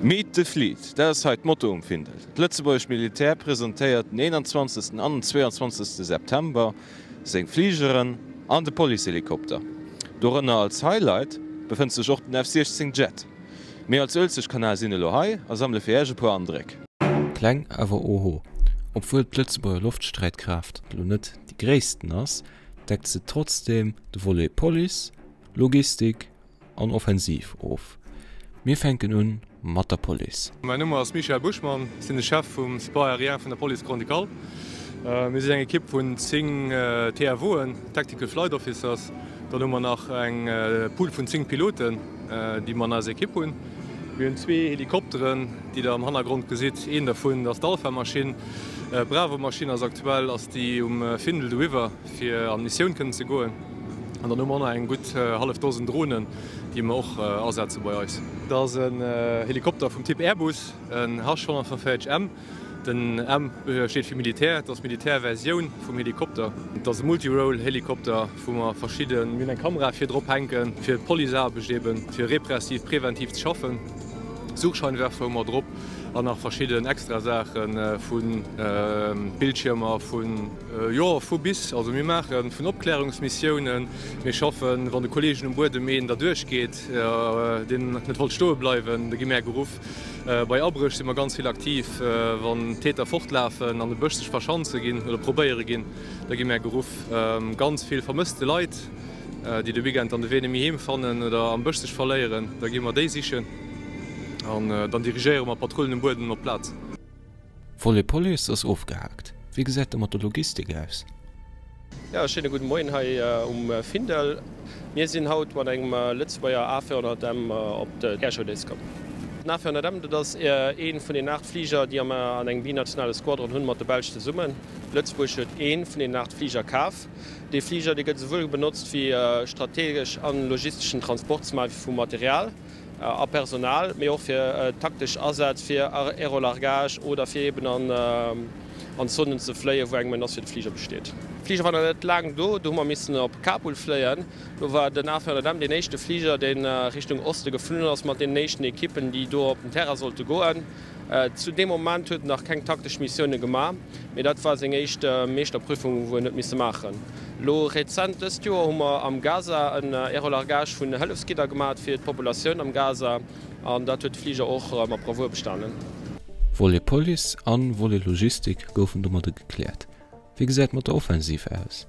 Meet the Fleet, dat ass hei d'Motto um Findel. D'lëtzebuergescht Militär presentéiert den 21 an den 22 September seng Fligeren an de Policehelikopter. Dorënner als Highlight befënnt sech och den F-16 Jet. Mir als Uelzechtkanal sinn elo hei a sammele fir Iech e puer Andréck. Kleng awer oho, obwuel d'Lëtzebuerger Loftsträitkraaft elo net déi gréissten ass, deckt se trotzdeem de Volet Police, Logistik an Offensiv of. Mir fänken un mat der Police. Mäin Numm ass Michel Buschmann, ech sinn de Chef vum Support aérien vun der Police Grand-Ducale. Mir sinn eng Ekipp vun 10 TFOen, Tactical Flight Officers. Dann hu mer nach eng Pool vun 10 Piloten, déi mer an eiser Ekipp hunn. Mir hunn zwee Helikopteren, déi der am Hannergrond gesitt. Een dervun ass d'Alpha-Maschinn. D'Bravo-Maschinn ass aktuell ass déi um Findel doiwwer. fir an Missioun kënnen ze goen. An dann hu mer och nach eng gutt hallef Dosen Dronen, déi mer och asetze bei eis. Dat ass en Helikopter vum Typ Airbus, en H 145 M. Den M steet fir Militär, et ass d'Militärversioun vum Helikopter. Et ass e Multirole-Helikopter, wou mer verschidden, mir hunn eng Kamera vir drop hänken, fir d'Policeaarbecht eben, fir repressiv, präventiv ze schaffen. Suchscheinwerfer hu mer drop an nach verschidden extra Saache vu Bildschiermer, vu. Jo, vu bis. Also mir maache vun Opklärungsmissiounen, mir schaffen, wann de Kolleegen um Buedem een derduerch geet, deen net wollt stoe bleiwen, da gi mär geruff. Bei Abréch si mer ganz vill aktiv, wann d'Täter fortlafen, an de Bësch sech verschanze ginn oder probéiere ginn, da gi mär geruff. Ganz vill vermësste Leit, déi de Weekend dann de Wee net méi heem fannen oder am Bësch sech verléieren, da gi mer déi sichen an dann dirigéiere mer Patrullen um Buedem op d'Plaz. Volet Police ass ofgehaakt. Wéi gesäit et mat der Logistik aus? Jo, e schéine gudde Moien hei um Findel. Mir sinn haut mat engem Lëtzebuerger A400M op d'Airshow Days komm. Den A400M, dat ass ee vun den 8 Fliger, déi mer an engem binationale Squadron hunn mat der Belsch zesummen. Lëtzebuerg huet ee vun deenen 8 Fliger kaf. Dee Fliger, dee gëtt esouwuel benotzt fir strategesch an logisteschen Transport ze maachen vu Material. a Personal, mee och fir taktesch Asätz, fir Aerolargage oder fir eben an Zonen ze fléien, wou eng Menace fir de Fliger besteet. De Fliger war nach net laang do, do hu mer missen op Kabul fléien. Do war den A400M deen éischte Fliger, dee Richtung Oste geflunn ass mat deenen éischten Ekippen, déi do op den Terrain sollte goen. Zu deem Moment huet en nach keng taktesch Missioune gemaach, mee dat war seng éischt Meeschterprüfung, wou en huet misse maachen. Elo rezent dëst Joer hu mer am Gaza en Aerolargage vun Hëllefsgidder gemaat fir d'Populatioun am Gaza an dat huet de Fliger och mat Bravour bestanen. Volet Police an Volet Logistik goufen domadder gekläert. Wéi gesäit mat der Offensiv aus?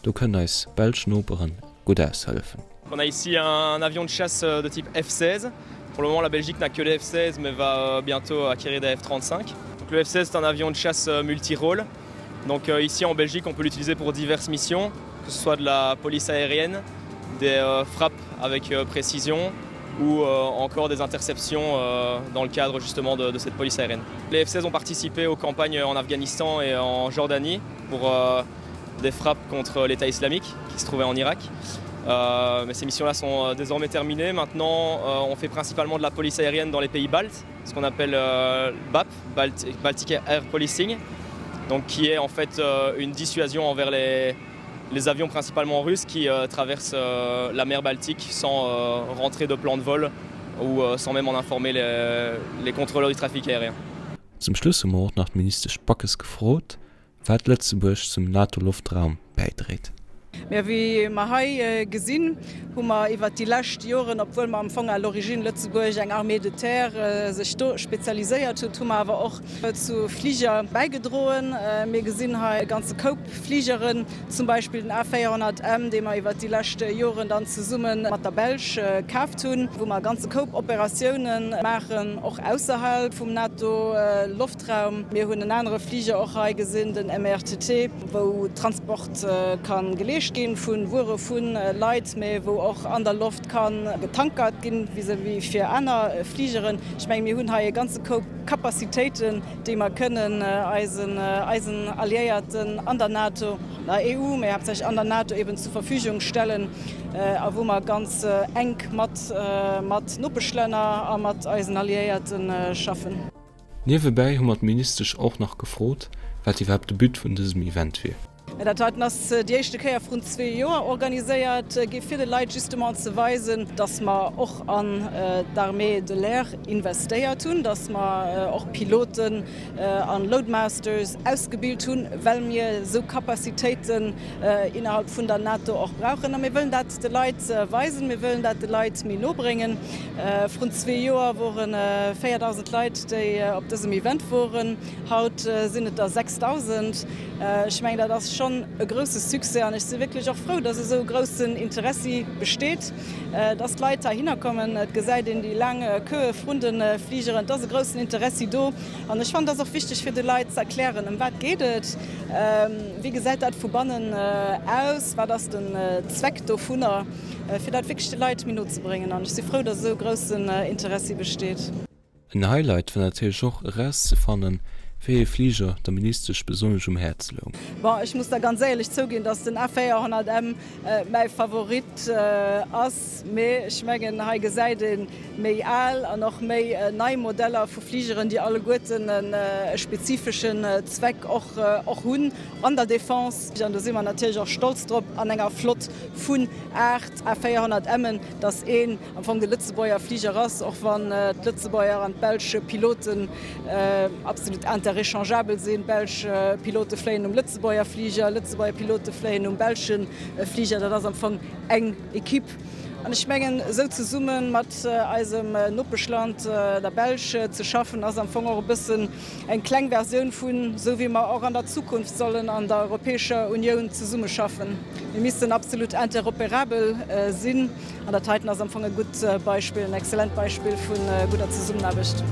Do kënnen eis belsch Noperen gutt aushëllefen. On a ici un avion de chasse de type F-16. Pour le moment la Belgique n'a que les F-16 mais va bientôt acquérir des F-35. Donc le F-16 est un avion de chasse multirôle. Donc ici en Belgique on peut l'utiliser pour diverses missions, que ce soit de la police aérienne, des frappes avec précision ou encore des interceptions dans le cadre justement de, de cette police aérienne. Les F-16 ont participé aux campagnes en Afghanistan et en Jordanie pour des frappes contre l'État islamique qui se trouvait en Irak. Euh, mais ces missions-là sont euh, désormais terminées. Maintenant, euh, on fait principalement de la police aérienne dans les pays baltes, ce qu'on appelle euh, BAP, Balt Baltic Air Policing, donc qui est en fait euh, une dissuasion envers les, les avions principalement russes qui euh, traversent euh, la mer Baltique sans euh, rentrer de plan de vol ou euh, sans même en informer les, les contrôleurs du trafic aérien. Zum Schluss hu mer och nach d'Ministesch Backes gefrot, Wat Lëtzebuerg zum NATO-Loftraum bäidréit. Mä wéi mer hei gesinn, hu mer iwwert déi lescht Joren, obwuel mer am Fong à l'origine Lëtzebuerg eng Armée de terre sech do spezialiséiert huet, hu mer awer och zu Fliger bäigedroen. Mir gesinn hei e ganze Koup Fligeren, zum Beispill den A400M, dee mer iwwert déi lescht Joren dann zesumme mat der Belsch kaaft hunn, wou mer e ganze Koup Operatiounen maachen, och ausserhalb vum NATO-Loftraum. Loftraum. Mir hunn en anere Fliger och hei gesinn, den MRTT, wou Transport ka geleescht gi vu Wuere, vu Leit, mä wou och an der Loft ka getankert ginn, vis-à-vis fir aner Fligeren. Ech menge mir hunn hei e ganze Koup Capacitéiten, déi mer kënnen eisen eisen Alliéierten an der NATO, an der EU, mä haaptsächlech an der NATO eben zur Verfügung stellen a wou mer ganz enk mat mat Nopeschlänner a mat eisen Alliéierte schaffen. Niewebäi hu mer d'Ministesch och nach gefrot, wat iwwerhaapt de But vun dësem Event wier. Mä dat heiten ass déi éischte Kéier vrun zwee Joer organiséiert gi fir de Leit justement ze weisen, dass mer och an d'Armée de l'air investéiert hunn, dass mer och Piloten an Loadmasters ausgebilt hunn, well mir esou Capacitéiten innerhalb vun der NATO och brauchen. A mir wëllen dat de Leit weisen, mir wëllen dat de Leit méi no bréngen. Vrun zwee Joer wore 4.000 Leit, déi op dësem Event woren. Haut sinn et der 6.000. Ech mengen, dat ass schonn e grousse Succès an ech si wierklech och frou, dass esou e groussen Interessi besteet, dass d'Leit heihinner kommen. Et gesäit een déi laang Queue vrun de Fligeren. Et ass e groussen Interessi do an ech fannen, et ass och wichteg fir de Leit ze erklären, ëm wat geet et, wéi gesäit dat vu bannen aus, wat ass den Zweck dovunner, fir dat wierklech de Leit méi no ze bréngen. An ech si frou, dass esou e groussen Interessi besteet. En Highlight war natierlech och erauszefannen, wéi ee Fliger der Ministesch besonnesch um Häerz loung. Bon, ech muss da ganz éierlech zouginn, dass den A400M mäi Favorit ass, mee ech mengen, hei gesäit ee méi al an och méi nei Modeller vu Fligeren, déi alleguerten e spezifeschen Zweck och hunn an der Defense. An do si mer natierlech och stolz drop an enger Flott vun 8 A400M'en, dass een am Fong de Lëtzebuerger Fliger ass, och wann d'Lëtzebuerger an d'belsch Piloten absolut interéchangeabel sinn. Belsch Pilote fléien um Lëtzebuerger Fliger, Lëtzebuerger Pilote fléien um belsche Fliger. Dat ass am Fong eng Equipe. An ech mengen, esou zesumme mat eisem Nopeschland, der Belsch, ze schaffen, ass am Fong och e bëssen eng kleng Versioun vun esou wéi mer och an der Zukunft sollen an der Europäescher Unioun zesummeschaffen. Mir missten absolut interoperabel sinn. An dat heiten ass am Fong e gutt Beispill, en exzellent Beispill vu gudder Zesummenaarbecht.